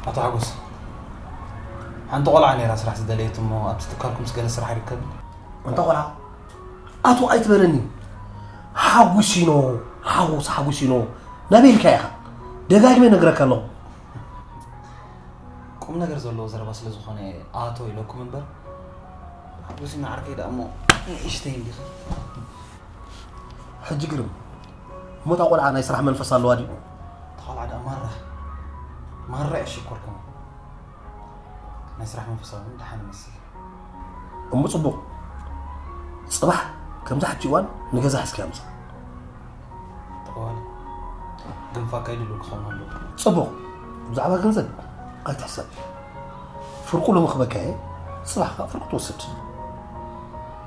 ኣቶ ሓጎስ፣ ሓንቲ ቆልዓ ነይራ ስራሕ ዝደለየት እሞ ኣብቲ ትካልኩም ስገለ ስራሕ ይርከብ? ኣንታ ቆልዓ፣ ኣቶ ኣይትበለኒ። ሓጉሲኖ፣ ሓጎስ ሓጉሲኖ። ናበይ ኢልካ ኢኻ? ደጋጊመ ነግረካ ኣለኹ። ቁም ነገር ዘለዎ ዘረባ ስለ ዝኾነ ኣቶ ኢለኩም እምበር፣ ሓጉሲኖ ዓርከይ ደኣ እሞ ንእሽተይ እንዲኻ። ሕጂ ግርም፣ እሞ እታ ቆልዓ ናይ ስራሕ መንፈስ ኣለዋ ድዩ? እታ ቆልዓ ደኣ ማራ፣ ማራ እያ ሽኮር ከማን። ናይ ስራሕ መንፈሳ እውን ደሓን ይመስል። እሞ ጽቡቕ። ጽባሕ ከምዛ ሕጂ እዋን ንገዛ ሒዝካ ምጻእ። ጠዋል ግን ፋካ ኢሉ ክኸውን ኣለዎ። ጽቡቕ። ብዛዕባ ገንዘብ ኣይትሕሰብ። ፍርቁ ሎሚ ክበካ እየ፣ ጽባሕ ከኣ ፍርቁ ትወስድ።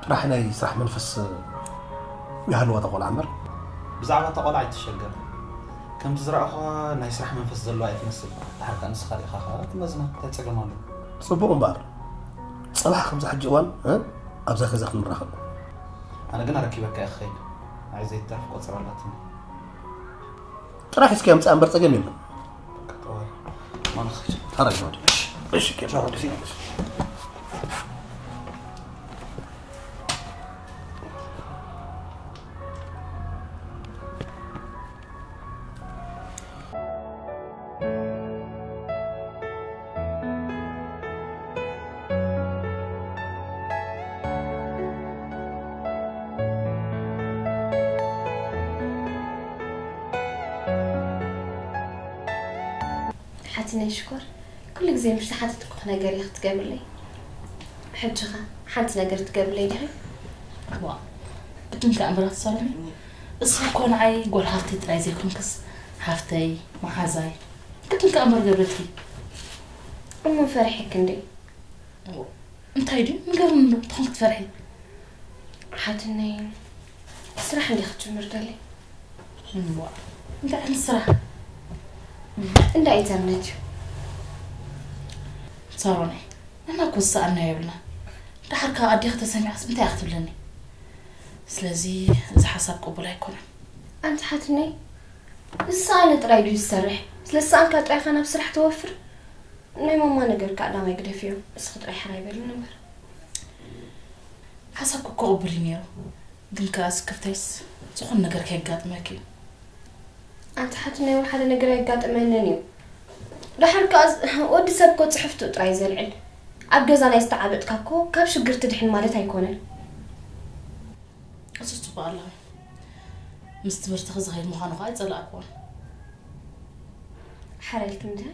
ጥራሕ ናይ ስራሕ መንፈስ ይሃልዋ እታ ቆልዓ እምበር። ብዛዕባ እታ ቆልዓ ኣይትሸገር። ከምቲ ዝረኣኹዋ ናይ ስራሕ መንፈስ ዘለዋ እያ ትመስል። ድሓር ከኣ ንስኻ ርኢኻ ከኣ ትመዝና፣ እንታይ ጸገም ኣለዎ? ጽቡቕ እምበኣር፣ ጽባሕ ከምዚ ሕጂ እዋን፣ እ፣ ኣብዛ ገዛ ክንራኸብ። ኣነ ግን ኣረኪበካ እየ ክኸይድ። ንዓይ ዘይትተርፍ ቆጸራ ኣላትኒ። ጥራሕ እስኪ ኣምጽኣ እምበር ጸገም የለን። ቀጠዋይ። ኣነ ክኸይድ። ታረክ ወዲ። እሺ፣ ኬፍ። ቻው፣ ደስ ይበልሽ። ሓትነይ ሽኮር፣ ኩሉ ግዜ ምስ ተሓተትኩኺ ነገር ኢኺ ትገብርለይ። ሕጂ ኸ ሓንቲ ነገር ትገብርለይ ዲኺ? ዋ፣ ግድን ከኣ እምበር ኣትሳርኒ። እስኺ እኮ ንዓይ ጓል ሃፍተይ ጥራይ ዘይኮንክስ፣ ሃፍተይ፣ መሓዛይ፣ ግድን ከኣ እምበር ገብረልኪ። እሞ ፈሪሐኪ እንዴ? ዋ፣ እንታይ ድዩ? ንገርኒ እንዶ፣ እንታይ ክትፈርሒ? ሓትነይ፣ ስራሕ እንዴ ክትጅምር ደሊ? እምቧ፣ እንታይ ዓይነት ስራሕ? እንዳ ኢንተርነት እዩ። ሳሮነይ፣ ንሕና እኮ ዝሰኣንናዮ የብልና። ደሓር ከኣ ኣዴኺ ተሰሚዓስ እንታይ እያ ክትብለኒ? ስለዚ እዚ ሓሳብ ቅቡል ኣይኮነን። ኣንቲ ሓትነይ፣ ዝሰኣነ ጥራይ ድዩ ዝሰርሕ? ስለ ዝሰኣንካ ጥራይ ኢኻ ናብ ስራሕ ትወፍር? ናይ ማማ ነገር ከኣ ዳማይ ግደፍዮ። እስኺ ጥራይ ሕራይ በልኒ እምበር። ሓሳብኪ እኮ ቅቡል እዩ ነይሩ፣ ግን ከኣ ስክፍታይስ ዝኾነ ነገር ከየጋጥመኪ እዩ። ኣንቲ ሓትነይ፣ ሓደ ነገር ኣየጋጥመንን እዩ። ደሓር ከኣ ዝ-፣ ወዲ ሰብ እኮ ጽሕፍቱ ጥራይ ዘልዕል። ኣብ ገዛ ናይ ዝተዓበጥካ እኮ ካብ ሽግር ትድሕን ማለት ኣይኮነን። እሱ ጽቡቕ ኣለኹ። ምስ ትምህርትኺ ዝኸይድ ምዃኑ ኸኣ ኣይጸላእክዎን። ሓረልኪ እንድያ?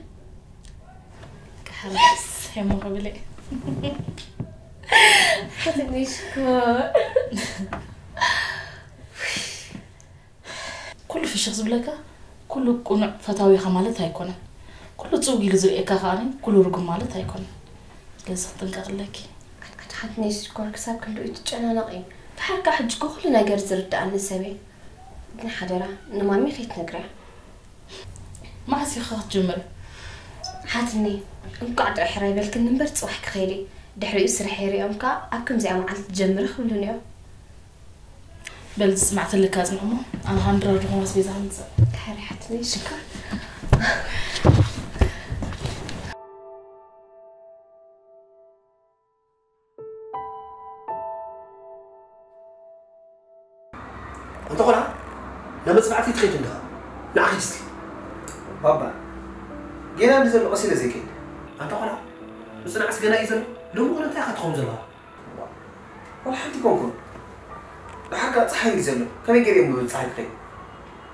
ሓረስ ሄሞ ክብል እየ። ትንሽ እኮ። ኩሉ ፍሽኽ ዝብለካ፣ ኩሉ ቅኑዕ ፈታዊኻ ማለት ኣይኮነን። ኩሉ ጽውግ ኢሉ ዝርእየካ ከኣ ኩሉ ርጉም ማለት ኣይኮነን። ስለዚ ክትጥንቀቕ ኣለኪ። ኣትሓት ናይ ሽኮር ክሳብ ክንድኡ ትጨናነቕ እዩ። ደሓር ከኣ ሕጂ እኮ ኩሉ ነገር ዝርድኣኒ ሰብ እየ። ግን ሓደራ ንማሚ ከይትነግርያ። መዓስ ኢኻ ክትጅምሪ? ሓትኒ፣ እንቋዕ ጥዑይ ሕራይ በልክኒ እምበር ጽባሕ ክኸይድ እየ። ድሕሪኡ ስርሐይ ሪኦም ከኣ ኣብ ከምዚኣ መዓልቲ ትጀምሪ ክብሉኒ እዮም። በል ዝስማዕ ተለካ ኣጽንዕ እሞ፣ ኣነ ሃንድራ ዝኾነ ኣስቤዛ ከምጽእ። ድሕሪ ሓትኒ ሽኮር። ኣንታ ቆልዓ፣ ናብ መጽናዕቲ ትኸይድ እንዲኻ? ንዓ ኪድ እስኪ። ባባ፣ ጌና እንዲ ዘሎ ቀስ ኢለ ዘይከይድ። ኣንታ ቆልዓ፣ ምጽናዕስ ገና እዩ ዘሎ። ሎሚ እውን እንታይ ኢኻ ትኸውን ዘለኻ? ዋላ ሓንቲ ኮንኩን። ደሓር ከኣ ጸሓይ እዩ ዘሎ። ከመይ ገይረ እየ ምብጻሕ ይኽእል?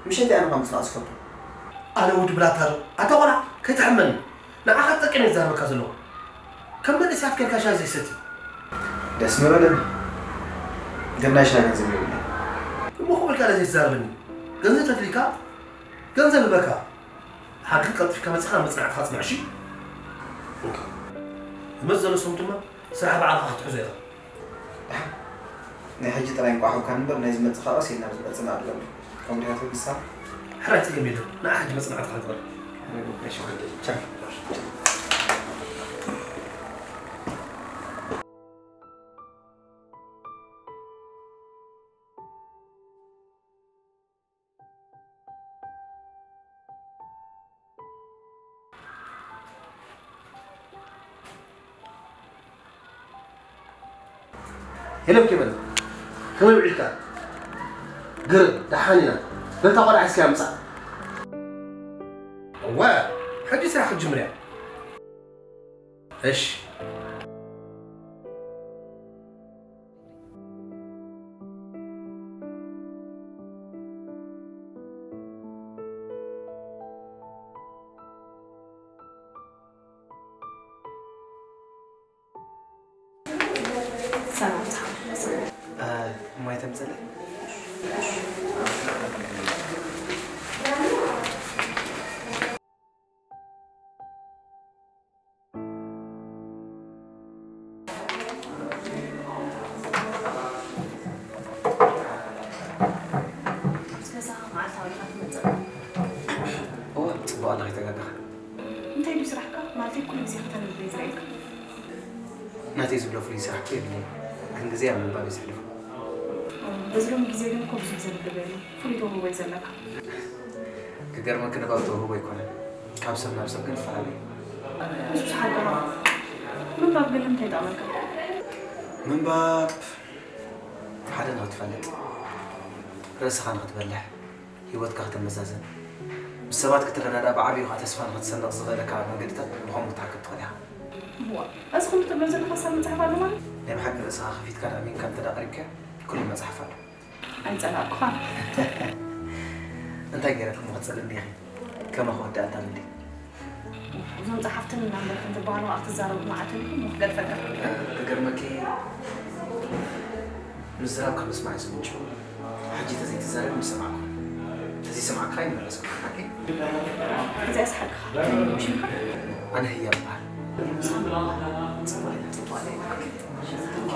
ምሸት እየ ኣነ ኸኣ ምጽናዕ ዝፈቱ። ኣነ ወዲ ብላታ ዶ? ኣታ ቆልዓ፣ ከይትሕመኒ። ንዓኻ ትጠቅም እየ ዝዛረበካ ዘለኹ። ከም መንእሰያት ኬድካ ሻሂ ዘይሰቲ። ደስ ምበለኒ። ግን ናይ ሻሂ ገንዘብ የብለይን። እሞ ከምኡ ኢልካ ዶ ዘይትዛረበኒ? ገንዘብ ተድልይካ፣ ገንዘብ እበካ። ሓቂ ቀልጢፍካ መጺኻ መጽናዕትኻ ጽናዕ፣ እሺ? ኦኬ። ዝመጽእ ዘሎ ሰሙን ድማ ስራሕ ባዕልኻ ክትሕዞ ኢኻ። ደሓን። ናይ ሕጂ ጥራይ እንቋዕ ሃብካኒ እምበር፣ ናይ ዝመጽእ ኸኣ ቀስ ኢልና ኣብ ዝመጽእ ንኣድለሉ። ከምኡ ዲኻ ትብል ንስኻ? ሕራይ ጸገም የለን። ንዓ ሕጂ መጽናዕትኻ ግበር። ሕራይ ግበር፣ እሺ፣ ወደይ። ቻው። ሄሎ፣ ኬቨን፣ ከመይ ውዒልካ? ግርም፣ ደሓን ኢና። በታ ቆልዓ እስኪ ኣምጻ። እወ፣ ሕጂ ስራሕ ክትጅምር እያ። እሺ። ሰላም ዝሓወይ። እ፣ ማይ ተምፅለይ? ምስ ገዛኻ መዓልታዊ ኢኻ ትመጽእ። እወ፣ ጽቡቕ ኣለኺ፣ ኣይተጋገኽን። እንታይ ድዩ ስራሕካ? ማለተይ ኩሉ ግዜ ከተንብብ እየ ዝርእየካ። ናተይ ዝብሎ ፍሉይ ስራሕ እኮ የብለይን፣ ግን ግዜ ኣብ ምንባብ እየ ዘሕልፎ። በዚ ሎሚ ግዜ ግን እኮ ብዙሕ ዘንብብ የለን። ፍሉይ ተውህቦ እዩ ዘለካ። ክገርመኪ፣ ንባብ ተውህቦ ኣይኮነን፣ ካብ ሰብ ናብ ሰብ ግን ይፈላለ እዩ። ንሱስ ሓቅኻ። ምንባብ ግን ንምንታይ ይጠቕመካ? ምንባብ ሓደ ንኽትፈልጥ፣ ርእስኻ ንኽትበልሕ፣ ህይወትካ ክተመዛዝን፣ ምስ ሰባት ክትረዳዳእ፣ ብዓብዩ ኸኣ ተስፋ ንኽትሰንቕ ዝኽእለካ መገድታት ብኸምኡ ክትሓክም ትኽእል ኢኻ። እዋ፣ እዚ ኩሉ ትብሎ ዘለኻ ሓሳብ መጽሓፍ ኣሎ ማለት? ናይ ብሓቂ ርእስኻ ከፊትካን ኣሚንካን እንተ ደኣ ቀሪብካዮ፣ ኩሉ መጽሓፍ ኣሎ። ኣይጸላእኩኻን። እንታይ ገይረትኪ እሞ ክትጸልእኒ ኢኺ? ከማኺ ወዲ ኣዳም እንድየ። እዞም ጸሓፍትን እናንበብክን ትበሃሉ ከኣ ክትዛረቡ መዓት ኢኹም እሞ ክገድፈካ። ክገርመኪ ምዝራብ ካብ ምስማዕ እዩ ዝምንጭው። ሕጂ ተዘይትዛረቢ ምሰማዕኩ። ተዘይሰማዕኩ ከዓ ይመለስኩ። ሓቂ? እዚኣስ ሓቅኻ። ሽምካ? ኣነ ህያብ እበሃል። ጽቡቕ ኢኻ፣ ጽቡቕ ኢኻ።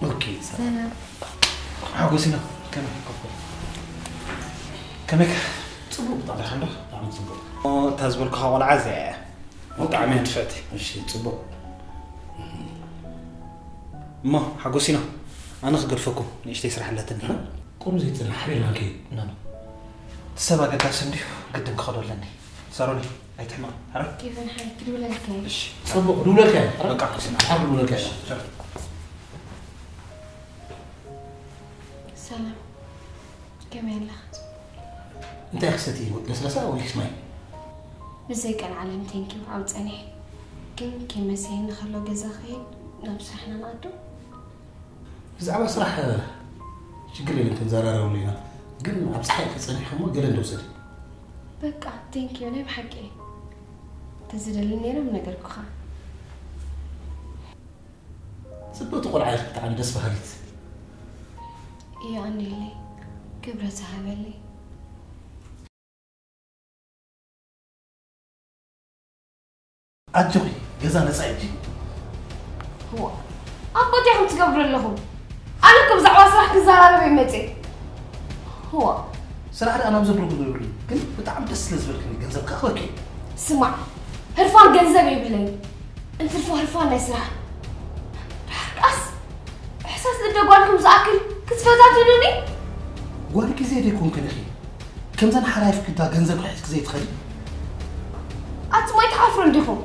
ኦኬ፣ ሰላም። ሓጎስ ኢና። ከመይ ከመይ ከመይ ጽቡቅ ብጣዕሚ ደሓን ዶ? ብጣዕሚ ጽቡቅ። እታ ዝበልኩኻ ቆልዓ እዚኣ እያ። ብጣዕሚ እየ ትፈቲ። እሺ፣ ጽቡቅ። እሞ ሓጎስ ኢና። ኣነ ክገድፈኩም ንእሽተይ ስራሕ ኣለትኒ። ቁሩብ ዘይትጽናሕ ሓቢርና ንከይድ። ኖ፣ ኖ። እቲ ሰብ ኣገዳሲ እንድዩ፣ ግድን ክኸዶ ኣለኒ። ሳሮኒ፣ ኣይትሕመቕ። ሓራይ? ኬቨን፣ ሓይ፣ ክድውለልካ እየ። እሺ። ጽቡቕ፣ ድውለልካ እየ። በቃ፣ ሓር ድውለልካ እየ። ሰላም፣ ከመይ ኣለኻ? እንታይ ክሰቲ? ለስለሳ ወይስ ማይ? ምስ ዘይቀልዓለን ቴንኪው፣ ኣብኡ ጸኒሐ። ግን ከይመሰየኒ ከሎ ገዛ ክኸይድ ናብ ስራሕና ንኣቱ። ብዛዕባ ስራሕ ሽግር የለን፣ ክንዘራረበሉ ኢና። ግን ኣብ ጸሓይ ከይጸኒሕኪ እሞ ገለ እንዶ ውሰዲ። በቃ፣ ቴንኪዩ፣ ናይ ብሓቂ። ተዝደሊ ነይረ ምነገርኩኻ። ጽብቕቲ ቆልዓ ኢኺ፣ ብጣዕሚ ደስ በሃሊት። የቐንየለይ፣ ክብረት ይሃበለይ። ኣጆኺ፣ ገዛ ነጻ እዩ። ህዋ፣ ኣቦ እንታይ ኢኹም ትገብሩ ኣለኹም? ኣነ እኮ ብዛዕባ ስራሕ ክዘራረብ እየ መጽየ። ህዋ፣ ስራሕ ደኣ ናብ ዘብሎ ግበርሉ፣ ግን ብጣዕሚ ደስ ስለ ዝበልክኒ ገንዘብ ክኣኽበኪ። ስማዕ፣ ህርፋን ገንዘብ የብለይን፣ እንትርፎ ህርፋን ናይ ስራሕ። ደሓር ከኣስ እሕሳስ ልደ ጓልኩም ዝኣክል ክትፈታትኑኒ? ጓል ግዜ ደይኮንክን ኢኺ። ከምዘን ሓራይፍ ክዳ ገንዘብ ክሕዝኪ ዘይትኸዲ። ኣቲ ሞይ ትሓፍሩ እንዲኹም።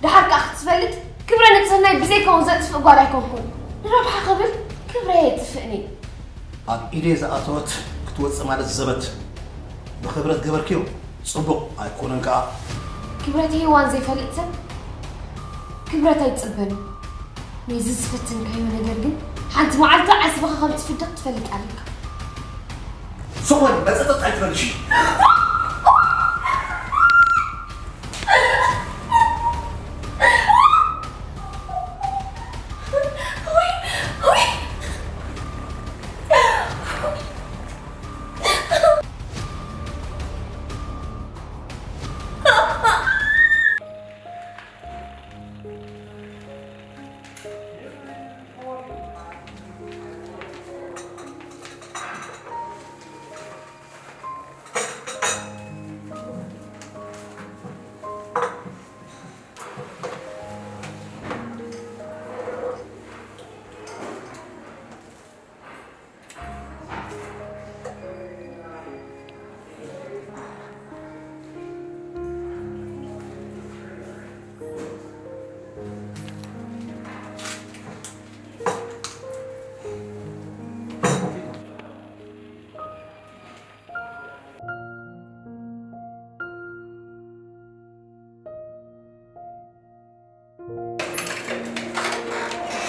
ደሓር ከኣ ክትፈልጥ ክብረ ንጽህናይ ብዘይከውን ዘጥፍእ ጓል ኣይኮንኩን። ንረብሓ ክብል ክብረይ የጥፍእኒ። ኣብ ኢደይ ዝኣተወት ክትወጽእ ማለት ዘበት። ብኽብረት ገበርክዮ ጽቡቕ ኣይኮነን ከኣ። ክብረት ሄዋን ዘይፈልጥ ሰብ ክብረት ኣይጽበን። ነዚ ዝፈተንካዮ ነገር ግን ሓንቲ መዓልቲ ዓስብኻ ከም ትፍደቕ ትፈልጥ ኣለካ። ሶወን መጸጸጥ ኣይትበልሺ።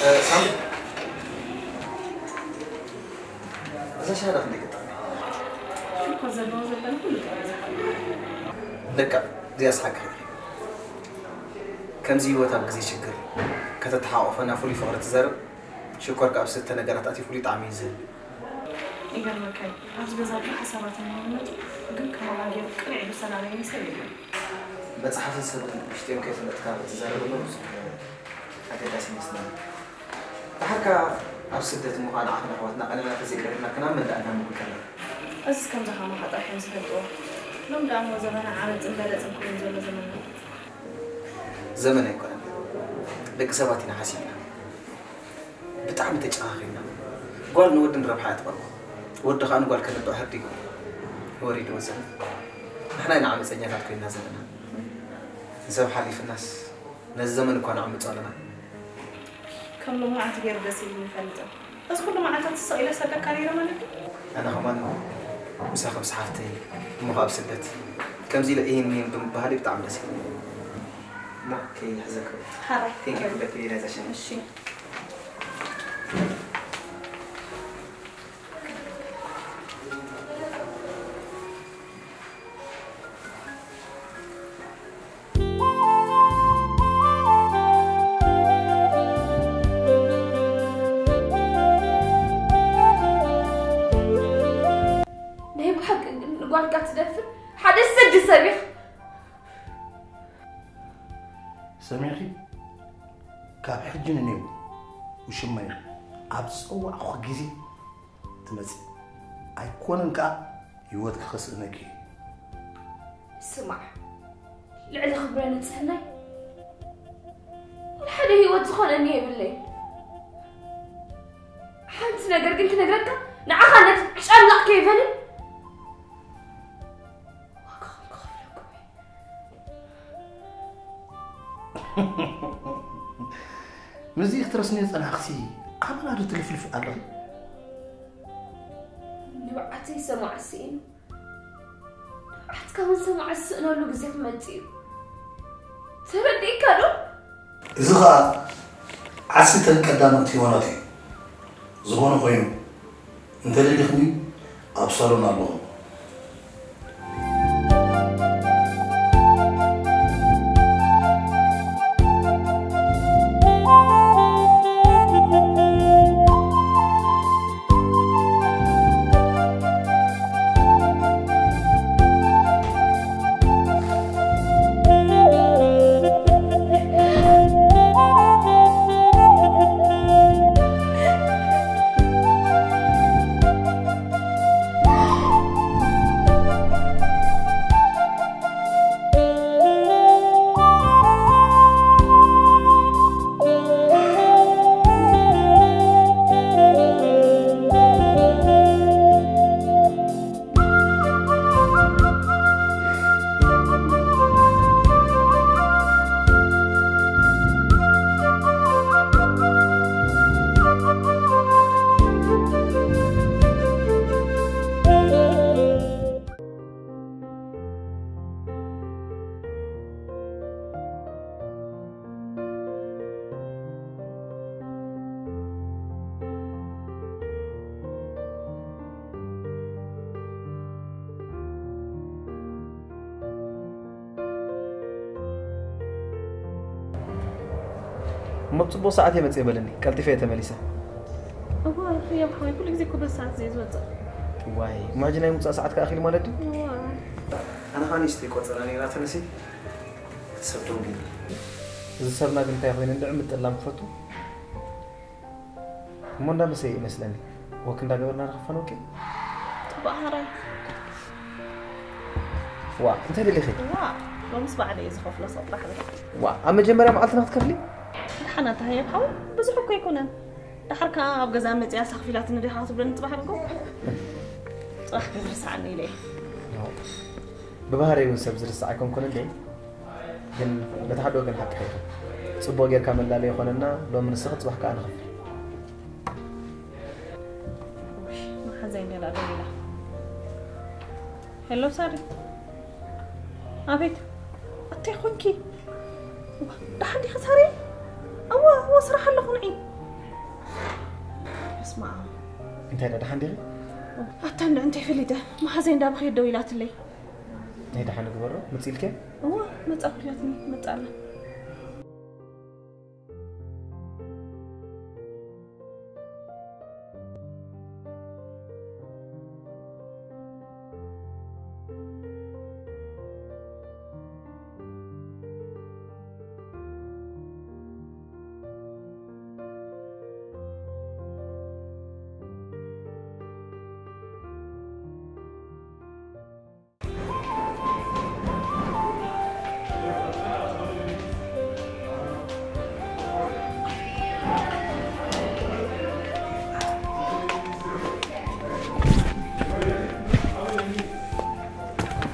ሳሚ፣ እዛ ሻሃዳ ክንደይ ገጠመ? እኮ ዘለዎ ዘበን ኩሉ ጥራይ ዝሓልፍ። ደቃ፣ እዚኣስ ሓቂ። ከምዚ ህይወት ኣብ ግዜ ሽግር ከተተሓቋቑፈና ፍሉይ ፍቕሪ ትዘርእ፣ ሽኮር ካብ ዝስተ ነገራት ኣትዩ ፍሉይ ጣዕሚ እዩ ዝህብ። ይገርመካ እዩ፣ ኣብዚ ገዛ ብዙሓት ሰባት እንተይመጹ ግን ከማኻ ገይሩ ቅንዕ ኢሉ ዝሰላመኒ ሰብ የለን። መጽሓፍን ሰብን ውሽጢኦም ከይፈለጥካ ክትዛረበሎም ብዙሕ ኣገዳሲ ይመስለኒ። ደሓር ከኣ ኣብ ስደት እሞ ከኣ ንዓኽን ኣሕዋትና ቀሊልና ተዘይቀሪብና ክናብ መን ደኣ እናመጉቀና። እዝስ ከምዛ ከማኻ ጥራሕ እዮም ዝፈልጥዎ። ሎም ደኣ እሞ ዘበና ዓመጽን በለጽን ኮይኑ ዘሎ ዘመን እዩ። ዘመን ኣይኮነን፣ ደቂ ሰባት ኢና ሓሲብና። ብጣዕሚ ተጨኻኺና። ጓል ንወዲ ንረብሓ እያ ትቐርቦ። ወዲ ከኣ ንጓል ከነብዕ ሕርዲ ይገብሮ። ወሪድዎ ዘመን። ንሕና ኢና ዓመፀኛታት ኮይንና ዘለና። ንሰብ ሓሊፍናስ ነዚ ዘመን እኳ ነዕምጾ ኣለና። ከም ሎማዓንቲ ገይሩ ደስ ኢሉኒ ይፈልጥን። እዚ ኩሉ መዓልታት ስቕ ኢለ ሰደካ ነይረ ማለት ድዩ? ኣነ ከማን ምሳኺ ምስ ሓፍተይ እሞ ካብ ስደት ከምዚ ኢለ ኢሂን ሚሂን ብምባህለይ ብጣዕሚ ደስ ኢሉኒ። እሞ ከይሕዘክም። ሓራይ። Thank you ክብለኪ ኢለ ዘሸ። እሺ። ናይ ብሓቂ ግን ንጓልካ ትደፍር ሓደ ሰዲ ሰብ ኢኻ። ሰሚዕኺ? ካብ ሕጂ ንኔው ውሽመይ ኣብ ዝጸዋዕኹ ግዜ ትመጺ። ኣይኮነን ከኣ ህይወትኪ ከስእነኪ እዩ። ስማዕ፣ ልዕሊ ክብረ ንጽህናይ ወላ ሓደ ህይወት ዝኾነኒ የብለይ። ሓንቲ ነገር ግን ክነግረካ፣ ንዓኻ ነቲ ጨምላቕ ከይበልን ዋጋኹም ክኸፍለኩም እየ። ምስዚ ክትረስኒ ዝጸናሕክሲ ኣመና ዶ ትልፍልፊ ኣለኺ? ንብዓተይ ሰማዕ ስኢኑ ንብዓትካ እውን ሰማዕ ዝስእነሉ ግዜ ክመጽእ እዩ። ተረዲእካ ዶ? እዚ ኸኣ ዓስርተን ቀዳመይቲ እዋናት እዩ። ዝኾነ ኮይኑ እንተደሊኽኒ ኣብ ሳሎን ኣለኹ። እሞ ብፅቡቕ ሰዓት እየ መፅእ በለኒ፣ ቀልጢፈ እየ ተመሊሰ። እዋ ህያብ ሓወይ፣ ኩሉ ግዜ እኮ በዚ ሰዓት እየ ዝወፅእ። ዋይ፣ እሞ ሕጂ ናይ ምውፃእ ሰዓት ከኣ ኣኺሉ ማለት ድዩ? እዋ ኣነ ኸኣ ንእሽተይ ቆጸራ ነይራትንሲ ሰብ ደንጊሩ። እዚ ሰብና ግን እንታይ ኮይኑ እንድዒ ምጥላም ክፈቱ? እሞ እንዳመሰየ ይመስለኒ ወክ እንዳገበርና ንኽፋን ወቂ። ፅቡቕ ሓራይ። ዋ እንታይ ደሊኺ? ዋ ሎምስ ባዕለ እየ ዝኸፍሎ ሰቕ ጣሕበ። ዋ ኣብ መጀመርያ መዓልትና ክትከፍሊ? ደሓና ተሃየብ ሓወይ፣ ብዙሕ እኮ ኣይኮነን። ደሓር ከኣ ኣብ ገዛ መፅያ ሳኽፊላትኒ ዲኻ ክትብለኒ ፅባሕ እኮ። ፅባሕ ክትርስዓኒ ኢለ እየ። ብባህረይ እውን ሰብ ዝርስዕ ኣይኮንኩን እንዴ? ግን በቲ ሓደ ወገን ሓቅኺ ኢኺ። ጽቡቕ ጌርካ መላለዪ ኾነና፣ ሎሚ ንስኺ ጽባሕ ከኣ ንኽፍል። መሓዛይ እንድያ ደው ኢላ። ሄሎ ሳሪ። ኣቤት። ኣታይ ኾንኪ? ደሓን ዲኺ ሳሪ? እወ እወ ስራሕ ኣለኹ ንዒ። ስማ፣ እንታይ ደኣ ደሓን ዲኺ? ኣታ እንደ እንታይ ፈሊጠ? መሓዘይ እንዳበኸየት ደው ኢላትለይ። ናይ ደሓን ግበሮ፣ መጺእልኪ? እዋ፣ መጻእኩ ኢላትኒ፣ መጻእላ።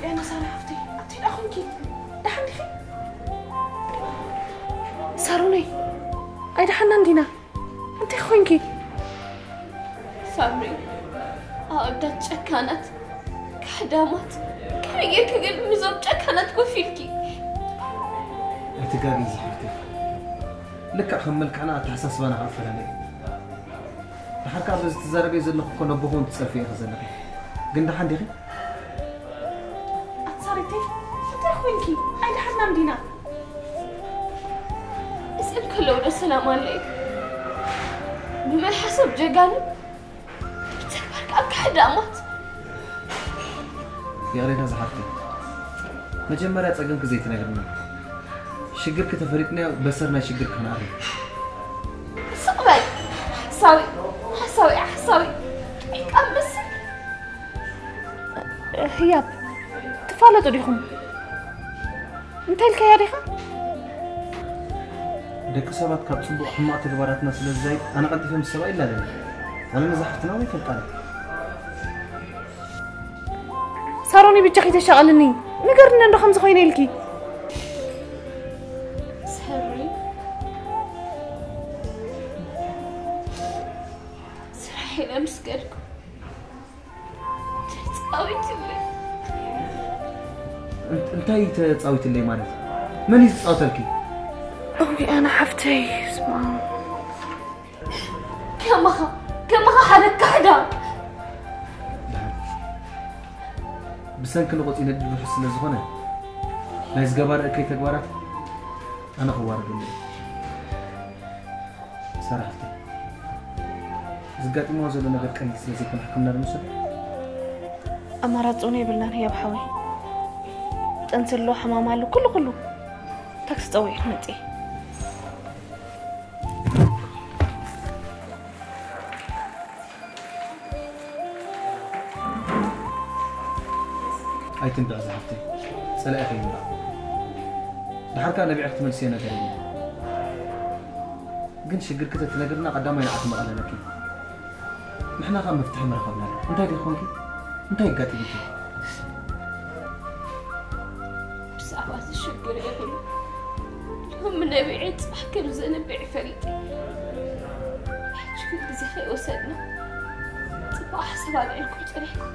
ያና ሳራ ሓፍተይ፣ ኣቲ ደኣ ኾንኪ? ደሓን ዲኺ? ሳሮነይ፣ ኣይደሓናን ዲና? እንታይ ኾንኪ? ሳምሪ፣ ኣወዳት ጨካናት፣ ካሕዳማት፣ ከመይ ጌርኪ ግን ምስዞም ጨካናት ኮፍ ኢልኪ? ኣይትጋገዪ ዝሓፍተይ። ልክዕ ከም መልክዕና ኣተሓሳስባና ከኣ ይፈላለ እዩ። ደሓር ከኣ በዚ ትዛረብዮ ዘለኺ እኮ ነቦኺ እውን ትጸርፍዮ ኢኺ ዘለኺ። ግን ደሓን ዲኺ? ኣቲ ሳሪተይ፣ እንታይ ኾንኪ? ኣይደሓናን ዲና? እዚኦም ከለዉ ዶ ሰላም ኣሎ እዩ? ብመልሓሶም ጀጋኑ፣ ብተግባር ከኣ ካሕዳማት። ይቕሬታ ዝሓፍተይ፣ መጀመርያ ጸገምኪ ዘይትነግርኒ። ሽግርኪ ተፈሊጥናዮ በሰር ናይ ሽግርኪ ክንኣሪ። ስቕ በል። ሓሳዊ፣ ሓሳዊ፣ ሓሳዊ። ጥዑይ ቃል መስል። ህያብ፣ ትፋለጡ ዲኹም? እንታይ ኢልካያ ዲኻ? ደቂ ሰባት ካብ ጽቡቕ ሕማቕ ተግባራትና ስለ ዝዛይድ፣ ኣነ ቀልጢፈ ምስ ሰብኣይ ይላለኒ። ዋላ ነዛ ሓፍትና እውን ይፈልጣ እየ። ሳሮኒ፣ ብጃኺ ተሻቐልኒ። ንገርኒ እንዶ ከምዚ ኮይነ ኢልኪ። ሰሪ። ስራሕ ኢለ ምስ ከድኩ ተጻዊትለይ። እን-፣ እንታይ ተጻዊትለይ ማለት? መን እዩ ዝጻወተልኪ? እውይ፣ ኣነ ሓፍተይ፣ ስማ። ከማኻ፣ ከማኻ ሓደ ካሕዳም። ደሓን። ብሰንኪ ንቆጽ ይነድድ ርሑስ ስለ ዝኾነ፣ ናይ ዝገባር እከይ ተግባራት ኣነ ክዋረደሉ እየ። ሳራ ሓፍተይ፣ ዘጋጢምዋ ዘሎ ነገር ቀሊል ስለ ዘይኮነ፣ ሕክምና ዶ ንውሰዶ? ኣማራጺ እውን የብልናን ህያብ ሓወይ። ጥንሲ ኣሎ፣ ሕማም ኣሎ፣ ኩሉ ኩሉ። ታክሲ ጸዊዐ ክመጽእ እየ። ኣይትንብዕ ዝሓፍተይ፣ ጸላኢ ከይንባዕ። ደሓር ከኣ ነቢዐ ክትመልስዮ ነገር የለን። ግን ሽግርኪ ተትነግርና ቀዳማይ ንዓኺ ምቐለለኪ። ንሕና ከኣ መፍትሒ ምረኸብናሉ። እንታይ ዲኺ ኾንኪ? እንታይ ኣጋጢሙኪ? ብዛዕባ እዚ ሽግር ይኹን ሎሚ ነቢዐ ጽባሕ ከም ዘንብዕ ይፈልጥ። ሕጂ ግን ግዜ ከይወሰድና ጽቡቕ ሓሳብ ኣልዒልኩም ጸኒሕኩም።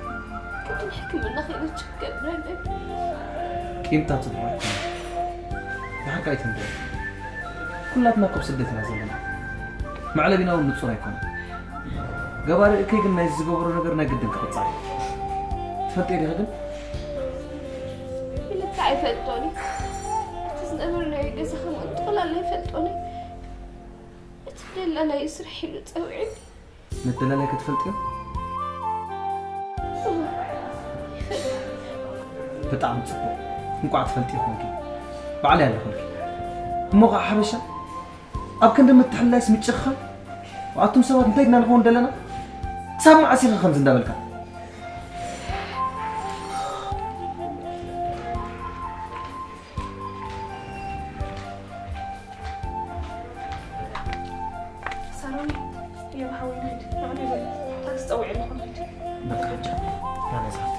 ቅድሚ ሕክምና ከይበጽሕ ገብረለይ። ቂምታ ጽቡቕ ኣይኮነን። ብሓቂ ኣይትንበሪ። ኩላትና እኮ ኣብ ስደት ኢና ዘለና። መዕለቢና እውን ንጹር ኣይኮነን። ገባሪ እከይ ግን ናይ ዝገበሮ ነገር ናይ ግድን ክቕጻዕ እዩ። ትፈልጢ ዲኺ ግን? ብልክዕ ኣይፈልጦን እዩ። እቲ ዝነበርናዮ ገዛ ከምኡ ጠቕላላ ኣይፈልጦን እዩ። እቲ ደላላይ ስራሕ ኢሉ ጸዊዑኒ። ነደላላይ ክትፈልጥዮ? ብጣዕሚ ጽቡቕ። እንቋዕ ትፈልጥዮ ኮንኪ። ባዕለይ ኣለኹልኪ። እሞ ኸዓ ሓበሻ ኣብ ክንዲ ምትሕልላይስ ምጭኽኻን? ኣቱም ሰባት እንታይ ድና ንኸውን ደለና? ክሳብ መዓስ ኢኺ ከምዚ እንዳበልካ? ሳሮን፣ የብሓወይ ንኺድ፣ ንዕዲ በል። ታክሲ ጸዊዐ ኣለኹ፣ ንኺድ። በቃ፣ ቻው። ናበይ ዝኸድ?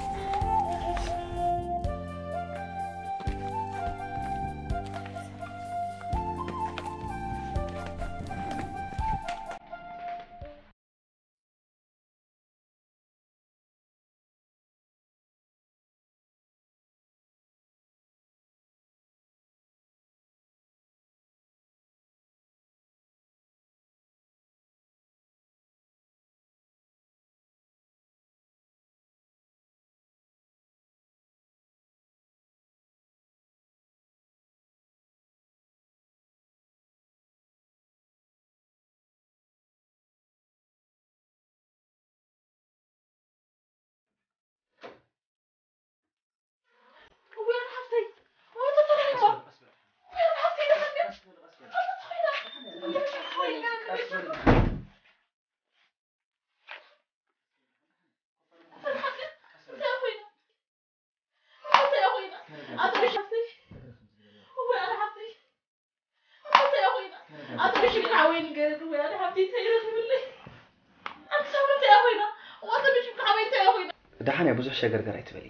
ደሓን እያ፣ ብዙሕ ሸገርገር ኣይትበሊ።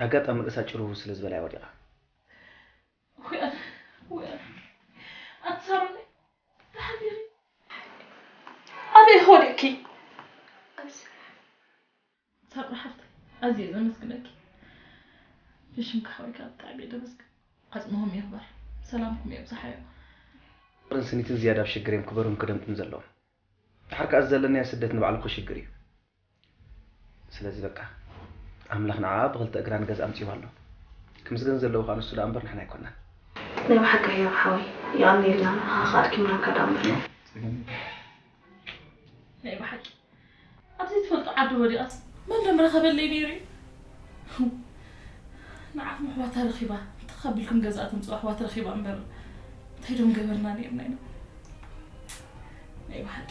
ኣጋጣሚ ርእሳ ጭርው ስለ ዝበላ እያ ወዲቓ። ውያነ ውያነ ኣትሳሮኒ ተሓቢሪ ኣበይ ኾዲእኪ? ሳብሪ ሓፍተይ ኣዝየ ዘመስግነኪ። ብሽምካ ሓወይካ ብጣዕሚ እየ ዘመስግን። ዓጽምኹም ይኽበር፣ ሰላምኩም የብዝሓዮ። ፍቅርን ስኒትን ዝያዳ ኣብ ሽግር እዮም ክበሩን ክደምቁን ዘለዎም። ድሓር ከኣ እዚ ዘለናዮ ስደት ንባዕሉ እኮ ሽግር እዩ። ስለዚ በቃ ኣምላኽ ንዓኣ ብኽልተ እግራ ንገዝኣ ኣምጺዋ ኣሎ። ክምስገን ዘለዎ ከኣ ንሱ ደኣ እምበር ንሕና ኣይኮናን። ናይ ብሓቂ ህያብ ሓወይ የቐንየልና ንዓኻ ከኣ ኣድኪምናካ ደኣ እምበር። ናይ ብሓቂ ኣብ ዘይትፈልጦ ዓዲ ወዲቓስ መን ደም ረኸበለይ ነይሩ እዩ? ንዓኹም ኣሕዋታ ረኺባ እንታይ ካብ ኢልኩም ገዝኣ ተምፅኡ ኣሕዋት ረኺባ እምበር እንታይ ዶም ገበርና ነይርና ኢና? ናይ ብሓቂ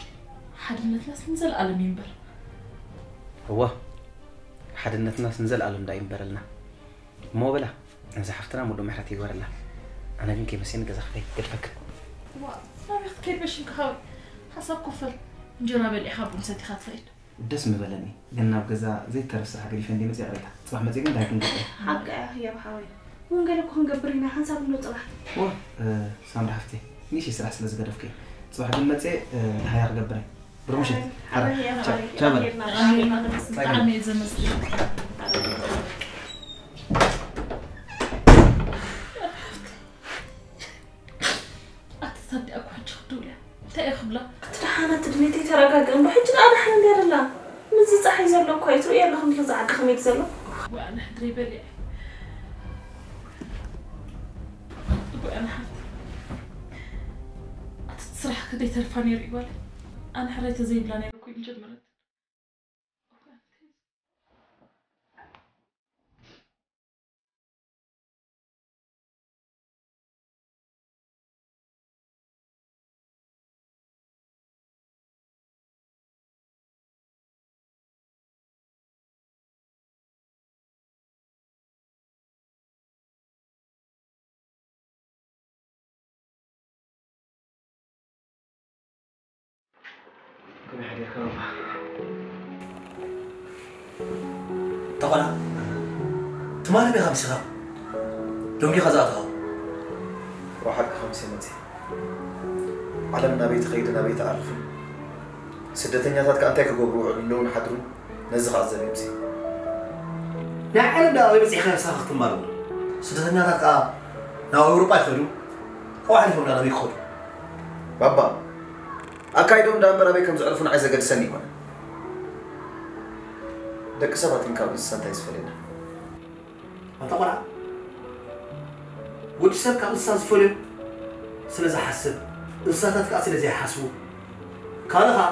ሓድነትናስ ንዘለኣለም ይንበር። እወ ሓድነትናስ ንዘለኣለም ዳ ይንበረልና። እሞ በላ ነዛ ሓፍትና ሙሉእ ምሕረት ይግበረላ። ኣነ ግን ከይመሴኒ ገዛ ክኸይድ ገድፈክን። ዋ ናበይ ክትከይድ በሽም ክኻዊ ሓሳብ ኮፈል እንጀራ በሊዕኻ ቡን ሰቲኻ ትኸይድ። ደስ ምበለኒ ግን ናብ ገዛ ዘይተርፍ ስራሕ ገዲፈ እንደ መፅእ ይቕሬታ ፅባሕ መፅእ ግን ዳይ ክንገጥም ሓቂ እያ ህያብ ሓወይ እውን ገለ እኮ ክንገብር ኢና ሓንሳብ እንዶ ፅባሕ ዋ ሳምሪ ሓፍተይ ንእሽተይ ስራሕ ስለ ዝገደፍኩ እየ ፅባሕ ግን መፅእ ሃያ ክገብር እየ ብሩኽ ምሸት ሓራ ቻው ቻው በል ብጣዕሚ እየ ዘመስግን ኣቲ ሳዲ ኣኳ ሕጂ ክትብል እያ እንታይ እየ ክብላ እቲ ደሓና እቲ ድሌተይ ተረጋግእ እምበር ሕጂ ደኣ ደሓን እንድያ ደላ ምስዚ ፀሓይ ዘሎ እኳ እዩ ትርእዮ ኣለኹም ድዩ እዚ ዓዲ ከመይ ድዩ ዘሎ ዋእ ንሕድረይ በሊዐ እኮ እያ ንሓፍቲ ኣቲ እቲ ስራሕ ከደይ ተርፋ ነይሩ እዩ ጓለይ ኣነ ሕራይ ተዘይብላ ነይረ እኮ እዩ መጀመርያ ከመይ ሓዲርካ ባባ? ተኾና ትማሊ ዲኻ ምሲኻ ደንጊኻ ዝኣተኻ? ብሓቂ ከምሲ መፂ ዓለም ናበይ ትኸይድን ኣበይ ትኣርፍን ስደተኛታት ከኣ እንታይ ክገብሩ ውዕሉ እንደውን ሓድሩ ነዚ ከኣ ዘብዮምሲ ናይ ዓለም ደኣ ኣበይ በፂሕካ ንስኻ ክትማር እውን ስደተኛታት ከኣ ናብ ኣውሮጳ ይኸዱ ካብኡ ሓሊፎም ደኣ ናበይ ክኸዱ ባባ ኣካይዶም ደኣ እምበር ኣበይ ከም ዘዕርፉ ንዓይ ዘገድሰኒ ኣይኮነን ደቂ ሰባት ግን ካብ እንስሳ እንታይ ዝፈልየና ኣታ ቆልዓ ወዲ ሰብ ካብ እንስሳ ዝፈልዮ ስለ ዝሓስብ እንስሳታት ከዓ ስለ ዘይሓስቡ ካልእ ከዓ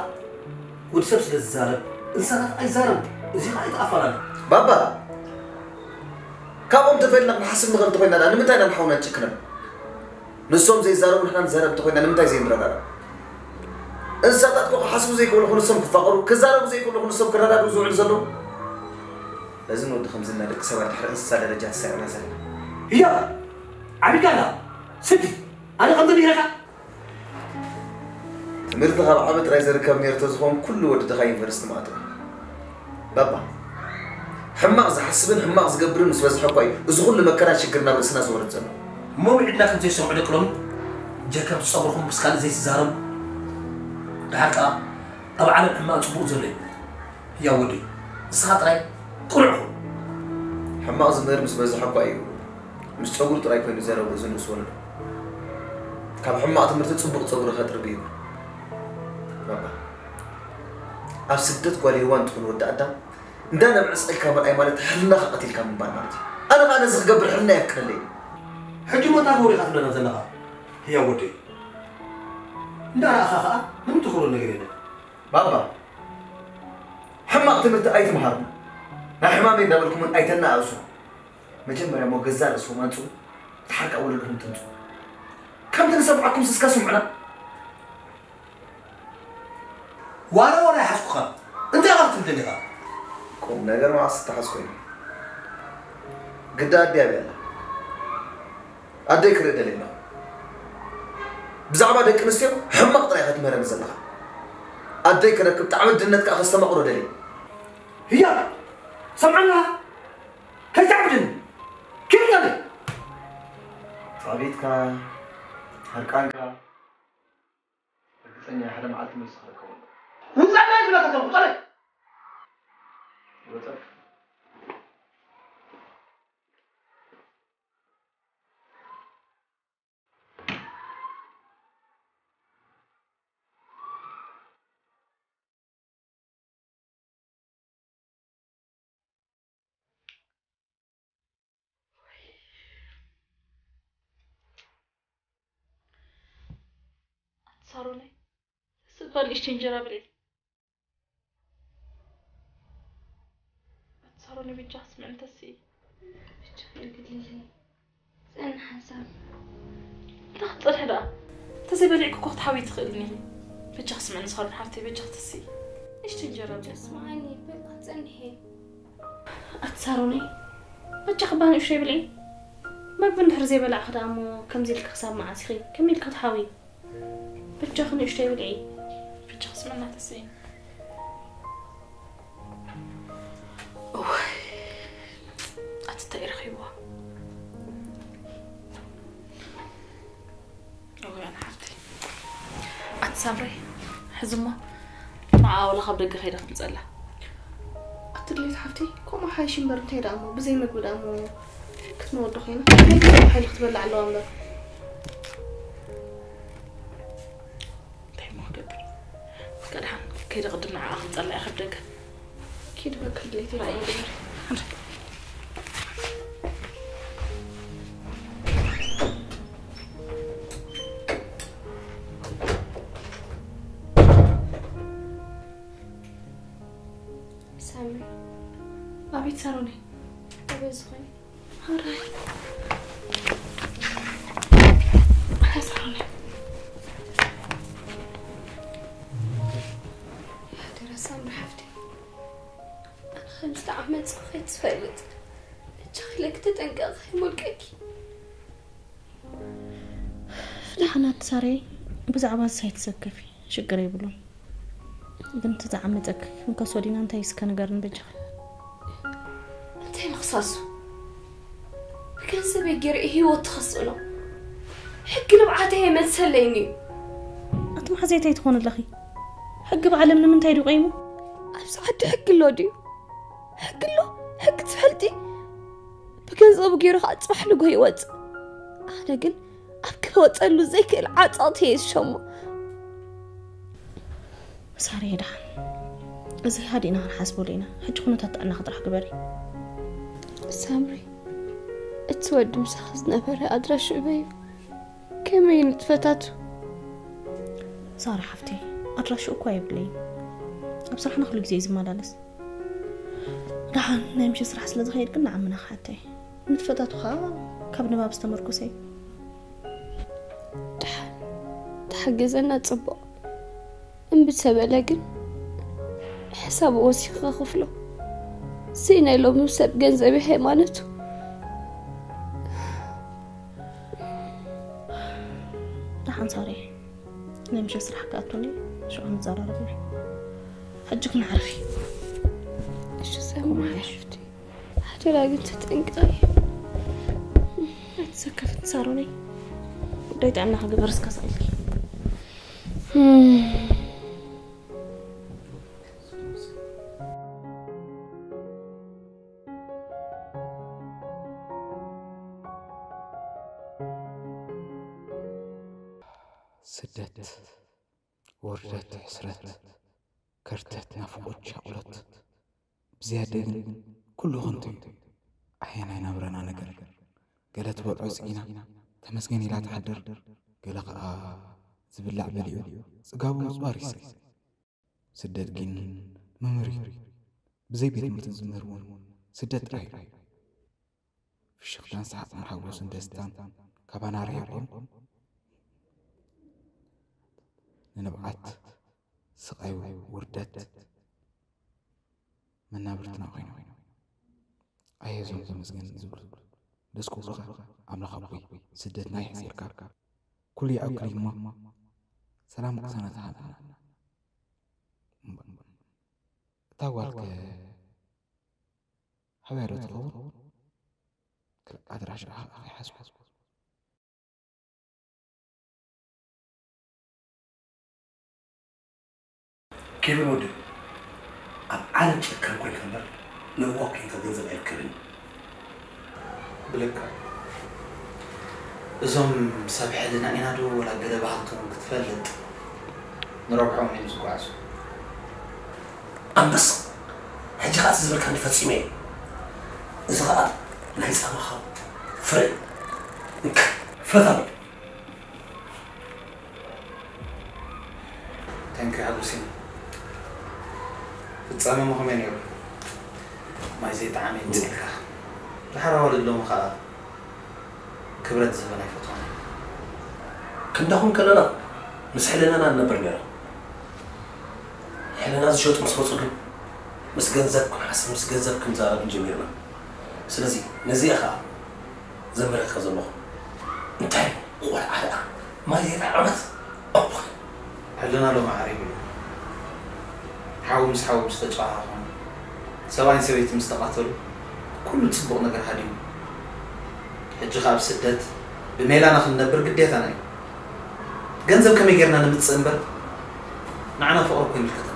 ወዲ ሰብ ስለ ዝዛረብ እንስሳታት ኣይዛረቡ እዚ ከዓ ኣይተኣፋላሉ ባባ ካብኦም ተፈሊና ክንሓስብ ንኽእል እንተኮይና ደኣ ንምንታይ ኢና ንሓውና ንጭክነም ንሶም ዘይዛረቡ ንሕና ንዛረብ እንተኮይና ንምንታይ ዘይንረዳዳ እንስሳታት እኮ ክሓስቡ ዘይክእሉ ንሶም ክፋቀሩ ክዛረቡ ዘይክእሉ ንሶም ክረዳድኡ ዝውዕሉ ዘለዉ በዚ ንወዲ ከምዚ እና ደቂ ሰባት ድሕሪ እንስሳ ደረጃ ተሰሪዕና ዘለና እያ ዓቢድካ ኣላ ስዲ ኣነ ከምዚ ነይረካ ትምህርቲ ካብ ዓቢ ጥራይ ዝርከብ ነይሩ ተዝኸውን ኩሉ ወዲ ድኻ ዩኒቨርሲቲ ምኣተወ ባባ ሕማቕ ዝሓስብን ሕማቕ ዝገብርን ምስ በዝሐ እኳ እዩ እዚ ኩሉ መከራን ሽግርን ኣብ ርእስና ዝወርድ ዘሎ እሞ ውዒድና ከም ዘይሰምዑ ደቂ ሎሚ ጀከብ ዝፀጉርኹም ምስ ካልእ ዘይትዛረቡ ደሓር ከዓ ኣብ ዓለም ሕማቕ ፅቡቕ ዘሎ እዩ ህያው ወደይ ንስኻ ጥራይ ቅኑዕ ኩን። ሕማቕ ዝምህር ምስ በዝሐ እኳ እዩ ምስ ጸጉሩ ጥራይ ኮይኑ ዘረብኡ እዚ ንኡስ ወለዶ። ካብ ሕማቕ ትምህርቲ ጽቡቕ ጸጉሪ ከጥሪ ብሂጉ። ባባ ኣብ ስደት ጓል ሄዋን ትኹን ወዲ ኣዳም እንዳ ነብዐ ስቕ ኢልካ ምርኣይ ማለት ሕልናኻ ቀቲልካ ምንባር ማለት እዩ። ኣነ ኸኣ ነዚ ክገብር ሕልና የፍቅደለይ እዩ። ሕጂ እሞ እንታይ ክብሩ ኢኻ ትብለና ዘለኻ ህያው ወደይ? እንዳ ረኣኻ ኸኣ ምንም ትኽብሮ ነገር የለን። ባባ ሕማቕ ትምህርቲ ኣይትምሃርና ናብ ሕማመይ እንዳበልኩምን ኣይተናኣእሱ መጀመርያ እሞ ገዛ ርእስኹም ኣንጽኡ ድሓር ከኣ ወለድኹም ተንጽኡ ከምቲ ንሰምዓኩም ስስካ ስምዑና ዋላ ዋላ ይሓዝኩኻ እንታይ ኢኻ ክትብል ደሊኻ ቁም ነገር መዓስ ዝተሓዝኮ እዩ ግዳ ኣዲ ኣብያ ኣላ ኣደይ ክርኢ ደልየ ኣለኹ። ብዛዕባ ደቂ ኣንስትዮ ሕማቕ ጥራይ ኢኻ ትምህረኒ ዘለኻ። ኣደይ ክረክብ ጣዕሚ ኣደነት ከኣ ከስተማቕሮ ደልየ። ህያብ! ሰምዓና ከይትዓብድን ኪድ ጸሊ ጻቤትካ ሕርቃንካ ርግጸኛ ሓደ መዓልቲ መልሲ ክረከቡ ውጻና ዝብለካ ዘሎ ውጻና ወጸፍ ኣቲ ሳሮነይ ስባ ንእሽተይ እንጀራ ብልዒ ኣቲ ሳሮነይ ብጃ ስምዕንተሲ ብቻ የግድልለይ። ዝጸንሕ ሓሳብ። እንታይ ክትጸንሒ ደኣ? እንተዘይበሊዕኪ እኮ ክትሓውዪ ትኽእልኒ ኢኺ። በጃኺ ስምዕኒ ሳሮን ሓፍተይ፣ በጃኺ ተስኢ። ንእሽተይ እንጀራ ብልዒ። ስምዓኒ፣ በቃ ጸንሒ። ኣቲ ሳሮነይ፣ በጃኺ እባ ንእሽተይ ብልዒ። መግቢ እንድሕር ዘይበላዕኺ ደኣ እሞ ከምዚ ኢልኪ ክሳብ መዓስ ኢኺ ከመይ ኢልኪ ክትሓውዪ? በጃኺ ንእሽተይ ብልዒ። በጃኺ ስምዕና ተስኢ። እዋይ፣ ኣቲ እንታይ ረኺብዋ? እዋይ፣ ኣነ ሓፍተይ። ኣቲ ሳምሪ፣ ሕዚ እሞ ንዓ ዋላ ካብ ደገ ከይደ ክትምጸላ። ኣቲ ድሌት ሓፍተይ፣ ከምኡ ሓይሽ እምበር እንታይ ደኣ እሞ፣ ብዘይ መግቢ ደኣ እሞ ክትመወዶ ኮይና? ናይ ገንዘብ ሓይሊ ክትበልዕ ኣለዋ እምበር። እንታይ እሞ ክገብር? እስከ ደሓን ከይደ ቅድም ንዓኣ ክምጸላ እየ ካብ ደገ። ኪድ በቃ ድሌተይ ባይ። ከምኡ ግበሪ። ሳምሪ። ኣቤት ሳሮነይ። ኣበይ ዝኾነ? ኣራይ። ኣራይ ሳሮነይ። ሓደራ ሳምሪ ሓፍተይ። ኣነ ከም ዝተዓመጽኩ ከይትፈልጥ። እጃኺ ኢለኪ ተጠንቀቒ ከይሞልቀኪ። ደሓን ኣቲ ሳረይ፣ ብዛዕባ እዚ ኣይትሰከፊ፣ ሽግር የብሉን። ግን እቲ ዝዓመጸኪ ክንከሶ ዲና እንታይ እስከ ንገርኒ በጃኺ። እንታይ ምኽሳሱ? ብገንዘበይ ገይረ ህይወት ትኸስእ ነው። ሕጊ ንብዓተይ ኣይመልሰለይን እዩ። ኣቲ መሓዘይ እንታይ ትኾኒ ኣለኺ? ሕጊ ብዓለም ንምንታይ ድዩ ቆይሙ? ኣብዚ ዓዲ ሕጊ ኣሎ ድዩ? ሕጊ ኣሎ? ሕጊ ትፈልጢ? ብገንዘቡ ገይሩ ከዓ ጽባሕ ንግሆ ይወጽእ። ኣነ ግን ኣብ ክወጸሉ ዘይክእል ዓጸቕቲ እየ ዝሸሞ። ሳርየ ደሓን፣ እዚ ሃዲእና ክንሓስበሉ ኢና። ሕጂ ኩነታት ጥዕናኺ ጥራሕ ግበሪ። ሳምሪ፣ እቲ ወዲ ምሳኺ ዝነበረ ኣድራሽኡ በይ እዩ። ከመይ ንትፈታቱ? ሳራ ሓፍተይ፣ ኣድራሽኡ እኳ የብለይን። ኣብ ስራሕና ኩሉ ግዜ እዩ ዝመላለስ። ደሓን ናይ ምሸት ስራሕ ስለ ዝኸይድ ግን ንዓምና ክሓተይ። ንትፈታቱ ኸዓ ካብ ንባብ ዝተመርኮሰ እዩ። ደሓን ተሓገዘና ጽቡቕ። እምቢ ተበለ ግን ሕሳብ ወሲኺ ክኽፍሎ። ስኢነ ኢሎም ሰብ ገንዘብ ሃይማኖቱ። ደሓን ሳሪ፣ ናይ ምሸት ስራሕ ክኣቱኒ፣ ሽዑ ንዘራረብ ኢና። ሕጂ ክንዓርፍ እዩ። እሺ፣ ሰማይ ከምኡ ሓይሽ። ሓፍቲ፣ ሓደራ ግን ተጠንቀቂ። ኣይትሰከፍን ሳሮነይ። ጉዳይ ጥዕና ክግበር እስከ ሳኢልኪ። ስደት፣ ውርደት፣ ሕስረት፣ ከርተት፣ ናፍቖት፣ ሻቕሎት፣ ብዝያደ ግን ኩሉ ኸንቱ እዩ። ኣየ ናይ ናብራና ነገር። ገለ ትበልዖ ስኢና፣ ተመስገን ኢላ ትሓድር፣ ገለ ኸኣ ዝብላዕ በሊዑ፣ ጽጋቡ ምጽዋር ይስኢ። ስደት ግን መምህር እዩ። ብዘይ ቤት ትምህርቲ ዝምህር እውን ስደት ጥራይ እዩ። ፍሽኽታን ሰሓቕን ሓጎስን ደስታን ካባና ርሒቖም፣ ንንብዓት፣ ስቓይ፣ ውርደት መናብርትና ኮይኖም። ኣየ እዞም ተመስገን ዝብሉ ደስ ክብሉኻ ኣምላኽ ኣቦይ፣ ስደትና የሕጺርካ፣ ኩሉ ይኣክል እዩ እሞ ሰላም ቅሳነት ሃበና። እታ ጓልከ ኣበይ ኣሎ ትኸውን? ክል ኣድራሻ ኣይሓዝኩ። ኬቪን ወዲ፣ ኣብ ዓለም ጨካን ኮይንካ እምበር ለዋህ ኮይንካ ገንዘብ ኣይርከብን እዩ። ብልካ እዞም ሰብ ሕልና ኢና ዶ ወላ ገለ ባህልቶም ክትፈልጥ ንረብሖም እዮም ዝጓዓዙ። ኣንበሳ፣ ሕጂ ከዓ እቲ ዝበልካኒ ፈፂመ እየ። እዚ ከዓ ናይ ፃማኻ ፍረ እዩ። እንካ፣ ፍረታ በል። ተንኪ ሃጉሲን ፍጻመ መኸመይ ነይሩ? ማይ ዘይጠዓመ ይምፅልካ። ድሓር ኣዋልድ ሎሚ ከዓ ክብረት ዝህበን ኣይፈትዋን። ክንዳኹም ከለና ምስ ሕልናና ንነብር ነይራ። ሕልና ዝሸጡ ምስ መፁ ግን ምስ ገንዘብ ክንሓስብ ምስ ገንዘብ ክንዛረብ ጀሚርና። ስለዚ ነዚኣ ከዓ ዘምረካ ዘለኹ እንታይ ቆልዓ ደኣ ማይ ዘይጠዓመት ሕልና ሎሚ ዓሪቡ እዩ። ሓዊ ምስ ሓዊ ምስ ተጨኻኸኑ፣ ሰብኣይን ሰበይቲ ምስ ተቓተሉ፣ ኩሉ ጽቡቕ ነገር ሃዲሙ። ሕጂ ከኣ ኣብ ስደት ብሜላና ክንነብር ግዴታና እዩ። ገንዘብ ከመይ ጌርና ንምጽእ እምበር ንዓና ፍቕሪ እኮ ይምልከት።